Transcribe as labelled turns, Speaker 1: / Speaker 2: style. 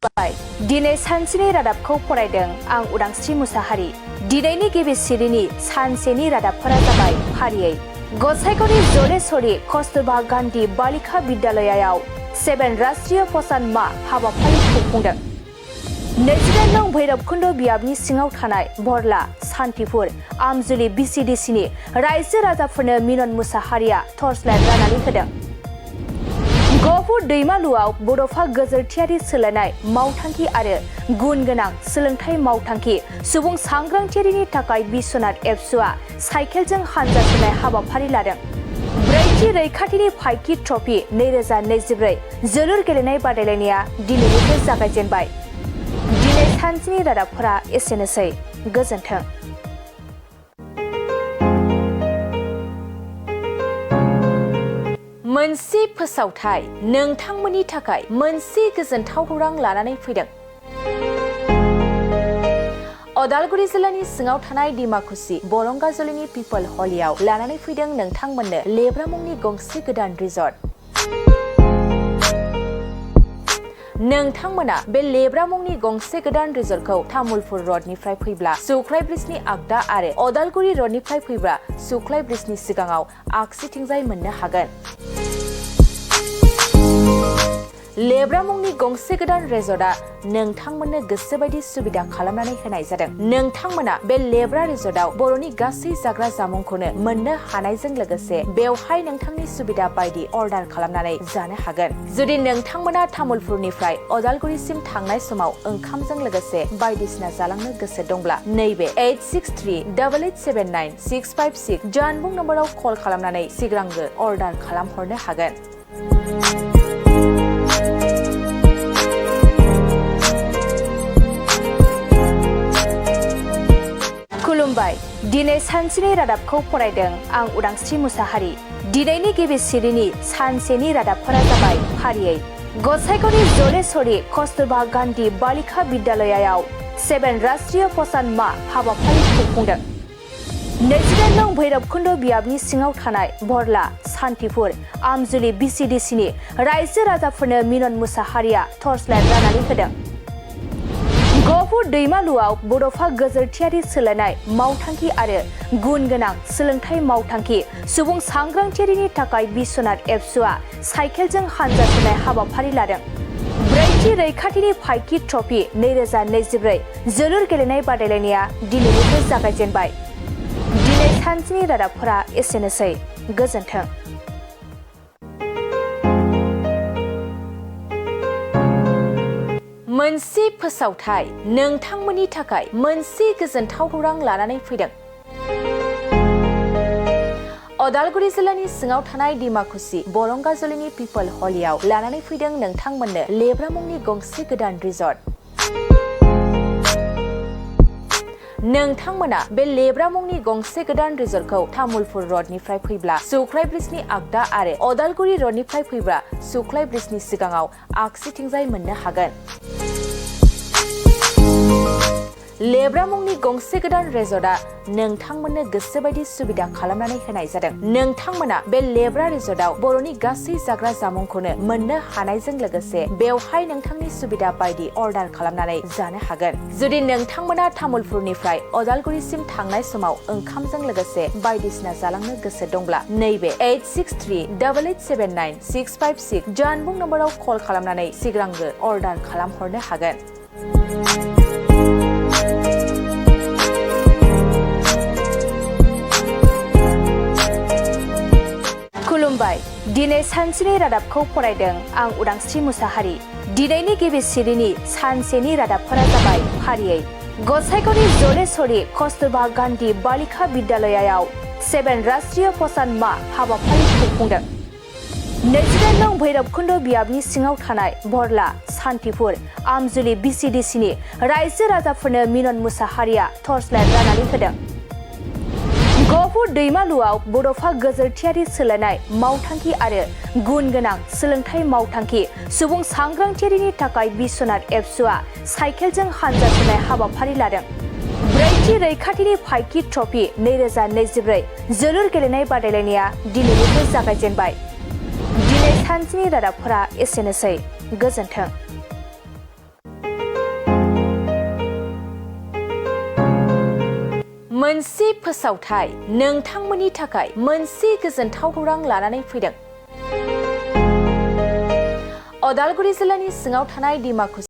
Speaker 1: दिनै सानसेनि रादाबखौ फरायदों आं उदांस्रि मुसाहारि। दिनैनि गिबि सिरिनि सानसेनि रादाबफोरा जाबाय फारियै गसाइगावनि जलेश्वरी कस्तुरबा गान्धी बालिका बिद्यालयाव 7 राष्ट्रीय पोषण मा हाबाफारि खुंफुंदों। 29 नं भैरबकुन्द बियाबनि सिङाव थानाय बरला सान्तिपुर आमजुलि बिसिडिसिनि रायजो राजाफोरनो मिलन मुसाहारिया टर्चलाइट राननानै होदों। गहपुर दैमालुआव बड'फा गोजोरथियारि सोलायनाय मावथांखि आरो गुन गोनां सोलोंथाइ मावथांखि सुबुं सांग्रांथियारिनि थाखाय बिश्वनाथ एबसुआ साइकेलजों हानजा सुनाय हाबाफारि लादों। ब्रैथि रैखाथिनि फाइकि ट्रफी 2024 जोलुर गेलेनाय बादायलायनाया दिनैनिफ्राय जागायजेनबाय। दिनै सानसेनि रादाबफोरा एसेनोसै। गोजोन्थों। मोनसे फोसावथाय नोंथांमोननि थाखाय मोनसे गोजोनथाव खौरां लानानै फैदों। अदालगुरि जिल्लानि सिङाव थानाय डिमाकुसि बरंगाजुलिनि पिपल हलियाव लानानै फैदों नोंथांमोननो लेब्रा मुंनि गंसे गोदान रिजर्ट। नोंथांमोना बे लेब्रा मुंनि गंसे गोदान रिजर्टखौ तामुलपुर रडनिफ्राय फैब्ला सुख्लाय ब्रिजनि आगदा आरो अदालगुरि रडनिफ्राय फैब्ला सुख्लाय ब्रिजनि सिगाङाव आगसिथिंजाय मोननो हागोन। लेब्रा मुंनि गंसे गोदान रिजर्टआ नोंथांमोननो गोसोबायदि सुबिदा खालामनानै होनाय जादों। नोंथांमोना बे लेब्रा रिजर्टआव बर'नि गासै जाग्रा जामुंखौनो मोननो हानायजों लोगोसे बेवहाय नोंथांनि सुबिदा बायदि अर्डार खालामनानै जानो हागोन। जुदि नोंथांमोना तामुलपुरनिफ्राय अदालगुरिसिम थांनाय समाव ओंखामजों लोगोसे बायदिसिना जालांनो गोसो दंब्ला नैबे 8638879656 जानबुं नम्बराव कल खालामनानै सिगांग्रो अर्डार खालामहरनो हागोन। खुलुमबाय। दिनै सानसेनि रादाबखौ फरायदों आं उदांस्रि मुसाहारि। दिनैनि गिबि सिरिनि सानसेनि रादाबफोरा जाबाय फारियै गसाइगावनि जलेश्वरी कस्तुरबा गान्धी बालिका बिद्यालयाव 7 राष्ट्रीय पोषण मा हाबाफारि खुंफुंदों। 29 नं भैरबकुन्द बियाबनि सिङाव थानाय बरला सान्तिपुर आमजुलि बिसिडिसिनि रायजो राजाफोरनो मिलन मुसाहारिया टर्चलाइट राननानै होदों। गहपुर दैमालुआव बड'फा गोजोरथियारि सोलायनाय मावथांखि आरो गुन गोनां सोलोंथाइ मावथांखि सुबुं सांग्रांथियारिनि थाखाय बिश्वनाथ एबसुआ साइकेलजों हानजा सुनाय हाबाफारि लादों। ब्रैथि रैखाथिनि फाइकि ट्रफी 2024 जोलुर गेलेनाय बादायलायनाया दिनैनिफ्राय जागायजेनबाय। दिनै सानसेनि रादाबफोरा एसेनोसै। गोजोन्थों। मोनसे फोसावथाय नोंथांमोननि थाखाय मोनसे गोजोनथाव खौरां लानानै फैदों। अदालगुरि जिल्लानि सिङाव थानाय डिमाकुसि बरंगाजुलिनि पिपल हलियाव लानानै फैदों नोंथांमोननो लेब्रा मुंनि गंसे गोदान रिजर्ट। नोंथांमोना बे लेब्रा मुंनि गंसे गोदान रिजर्टखौ तामुलपुर रडनिफ्राय फैब्ला सुख्लाय ब्रिजनि आगदा आरो अदालगुरि रडनिफ्राय फैब्ला सुख्लाय ब्रिजनि सिगाङाव आगसिथिंजाय मोननो हागोन। लेब्रा मुंनि गंसे गोदान रिजर्टआ नोंथांमोननो गोसोबायदि सुबिदा खालामनानै होनाय जादों। नोंथांमोना बे लेब्रा रिजर्टआव बर'नि गासै जाग्रा जामुंखौनो मोननो हानायजों लोगोसे बेवहाय नोंथांनि सुबिदा बायदि अर्डार खालामनानै जानो हागोन। जुदि नोंथांमोना तामुलपुरनिफ्राय अदालगुरिसिम थांनाय समाव ओंखामजों लोगोसे बायदिसिना जालांनो गोसो दंब्ला नैबे 8638879656 जानबुं नम्बराव कल खालामनानै सिगांग्रो अर्डार खालामहरनो हागोन। खुलुमबाय। दिनै सानसेनि रादाबखौ फरायदों आं उदांस्रि मुसाहारि। दिनैनि गिबि सिरिनि सानसेनि रादाबफोरा जाबाय फारियै गसाइगावनि जलेश्वरी कस्तुरबा गान्धी बालिका बिद्यालयाव 7 राष्ट्रीय पोषण मा हाबाफारि खुंफुंदों। 29 नं भैरबकुन्द बियाबनि सिङाव थानाय बरला सान्तिपुर आमजुलि बिसिडिसिनि रायजो राजाफोरनो मिलन मुसाहारिया टर्चलाइट राननानै होदों। गहपुर दैमालुआव बड'फा गोजोरथियारि सोलायनाय मावथांखि आरो गुन गोनां सोलोंथाइ मावथांखि सुबुं सांग्रांथियारिनि थाखाय बिश्वनाथ एबसुआ साइकेलजों हानजा सुनाय हाबाफारि लादों। ब्रैथि रैखाथिनि फाइकि ट्रफी 2024 जोलुर गेलेनाय बादायलायनाया दिनैनिफ्राय जागायजेनबाय। दिनै सानसेनि रादाबफोरा एसेनोसै। गोजोन्थों। मोनसे फोसावथाय नोंथांमोननि थाखाय मोनसे गोजोनथाव खौरां लानानै फैदों। अदालगुरि जिल्लानि सिङाव थानाय डिमाकुसि